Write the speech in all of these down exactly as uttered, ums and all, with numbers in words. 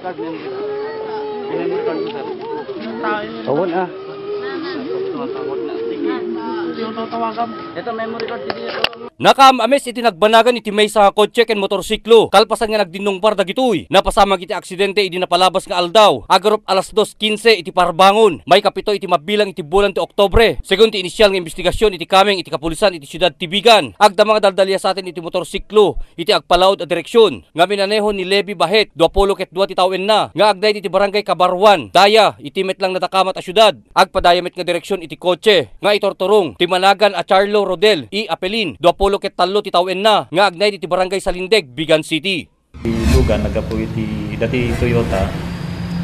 Awan, ah. Ito, memory card dito. Nakaam-amis iti nagbanagan iti maysa nga kotse ken motorsiklo. Kalpasan nga nagdinnungbar dagitoy, napasamak iti aksidente idi napalabas nga aldaw, agarup alas dos kinse iti parbangon. Maikapito iti mabilang iti bulan ti Oktubre. Segun ti inisial nga imbestigasyon iti kameng iti kapulisan iti siudad ti Vigan, agdama nga daldaliasaten iti motorsiklo iti agpalaud a direksyon nga minaneho ni Levi Bahet, dua pulo ket dua ti tawenna, nga agnaed iti barangay Kabaruan, Daya, iti met lang nadakamat a siudad. Agpadaya met nga direksyon iti kotse nga iturturong ti managan a Charlo Rodel E. Apelin, dua pulo ket tallo ti tawenna, nga agnaed iti barangay Salindeg, Vigan City. Ti lugan naggapu iti dati Toyota,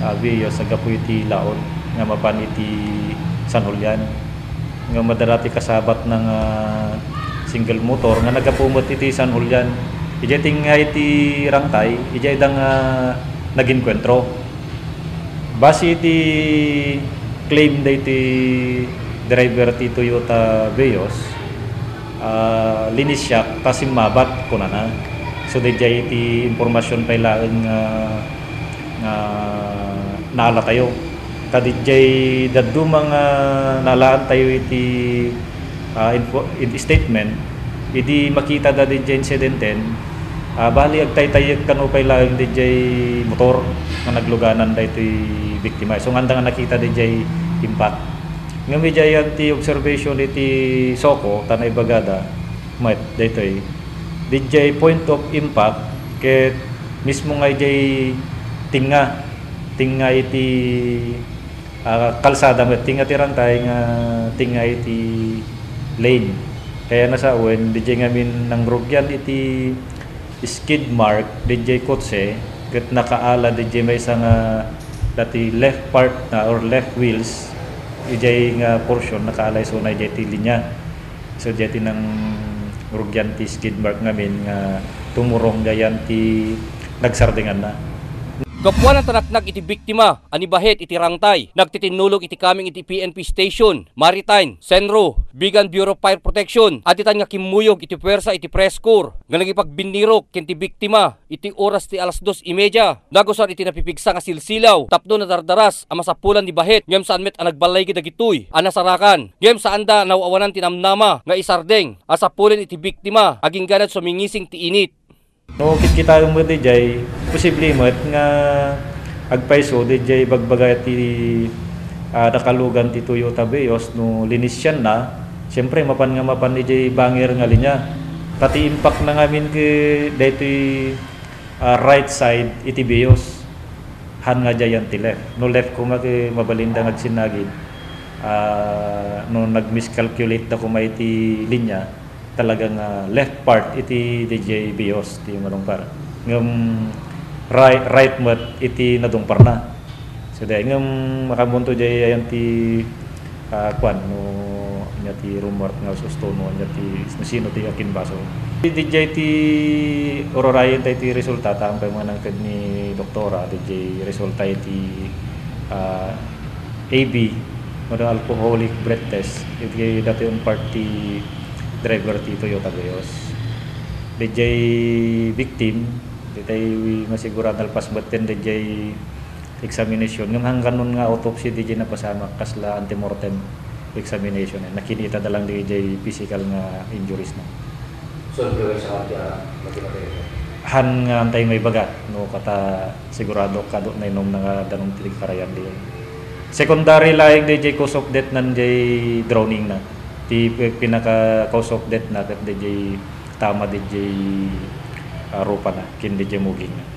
ah, Vios, naggapu iti laod nga mapan iti San Julian. Nga madara ti kasabatna nga single motor nga naggapu met iti San Julian. Idiay tinga iti Rangtay, idiay da nga naginkuentro. Base iti claim daytoy driver ti Toyota Vios, ah, linisiak ta simmabat, kunana. So, didiay iti impormasyon pay laeng nga, nga naalatayo. Ta didiay dadduma nga naalaantayo iti ah, info-, iti statement, idi makita da didiay insidenten, ah, bali agtaytayyek kano pay laeng didiay motor nga nagluganan daytoy biktima. So, nganda nga nakita didiay impact. Ngem idiay ti observation iti SOCO, ta naibagada met daytoy. Didiay point of impact ket mismo nga idiay tinga, tinga iti ah, kalsada met, tinga ti Rangtay nga tinga iti lane. Kaya nasawen, didiay ngamin nangrugyan iti skid mark, didiay kotse, ket nakaala didiay maysa nga dati left part na or left wheels, idiay nga portion, nakaala isuna idiay ti linya. So, diay ti nangrugyan ti skid mark ngamin nga tumurong gayan ti nagsardinganna. Gapuan ta naknak iti biktima a ni Bahet iti Rangtay, nagtitinnulog iti kameng iti P N P Station, Maritime, CENRO, Vigan Bureau of Fire Protection, aditan nga kimmuyog iti puwersa iti press corps nga nangipagbinnirok ken ti biktima iti oras ti alas dos y media. Nagusan iti napipigsa nga silsilaw tapno nadardaras a masapulan ni Bahet ngem saan met a nagballaygi dagitoy a nasarakan. Ngem saanda a naw-awanan ti namnama nga isardeng a sapulen iti biktima agingga na sumingising ti init. No kitkitaem met idiay, posible met nga agpayso didiay bagbaga ti, ah, nakalugan ti Toyota Vios no linisianna. Siyempre, mapan nga mapan idiay banger nga linya. Ta ti impact na ngamin ket daytoy, ah, right side iti Vios. Han nga diayan ti left. No left koma ket mabalinda nga agsinnagid. Ah, no nag-miscalculate da koma iti linya, talaga nga left part iti didiay Vios ti madungpar. Ngem right, right met iti nadungparna. So, diay, ngem makamunto diay ayan ti, ah, kuan, no, ania ti rumor nga usto, no, ania ti, no sino ti akinbaso. Didiay ti ururayen tayo ti resulta, ta ampay manangked ni doktora, didiay resulta iti, ah, A B, mano alcoholic breath test, iti dati on part ti driver ti Toyota Vios. Didiay victim, didiay masigurado nalpas batten didiay examination. Ngem hangganon nga autopsy didiay napasamak kasla antemortem examination. Nakinita da lang didiay physical nga injuries na. So, influensya ka ti, ah, mati-, mati-, han nga antay maibaga, no, kata sigurado kado nainom na nga danum ti karayan di. Secondary laeng didiay cause of death nan diay drowning na. Ti pi-, pinaka cause of death na ket didiay tama didiay, ah, rupa na, ken didiay muging na.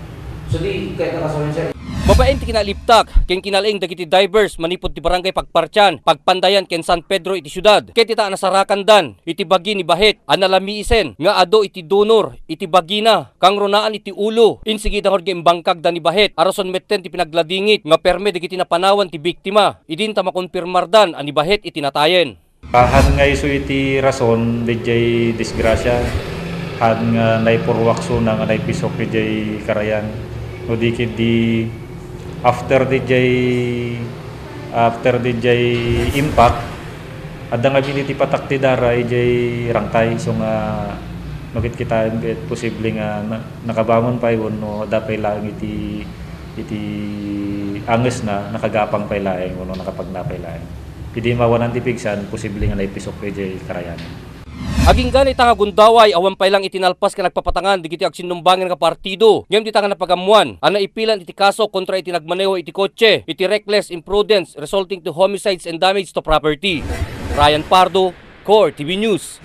So, di, kahit nakasawen siya. Babaen ti kinaliptak ken kinalaing dagiti divers manipud ti barangay Pagpartian, Pagpandayan ken San Pedro iti siudad, ket ita a nasarakandan iti bagi ni Bahet a nalamiisen nga adu iti dunor iti bagina, kangrunaan iti ulo. Insigida ngarud nga imbangkagda ni Bahet a rason metten ti pinagladingit nga perme dagiti napanawan ti biktima, idinta makonfirmardan a ni Bahet iti natayen. Han nga isu iti rason didiay disgrasya, han nga naipurwak suna nga naipisok didiay karayan, no di ketdi after didiay, after didiay impact, adda ngamin iti patak ti dara idiay rangtay, so nga makitkitaem ket posible nga na-, nakabangon pay wenno adda pay laeng iti Iti angesna, nakagapang pay laeng wenno nakapagna pay laeng. Idi mawanan ti pigsan, posible nga naipisok pay diay karayan. Agingga ita nga gundaway, awan pay lang iti nalpas nga nagpapatangan dagiti agsinnumbangan nga partido ngem dita nga napagammoan a naipilan iti kaso kontra iti nagmaneho iti kotse iti reckless imprudence resulting to homicides and damage to property. Ryan Pardo, Core T V News.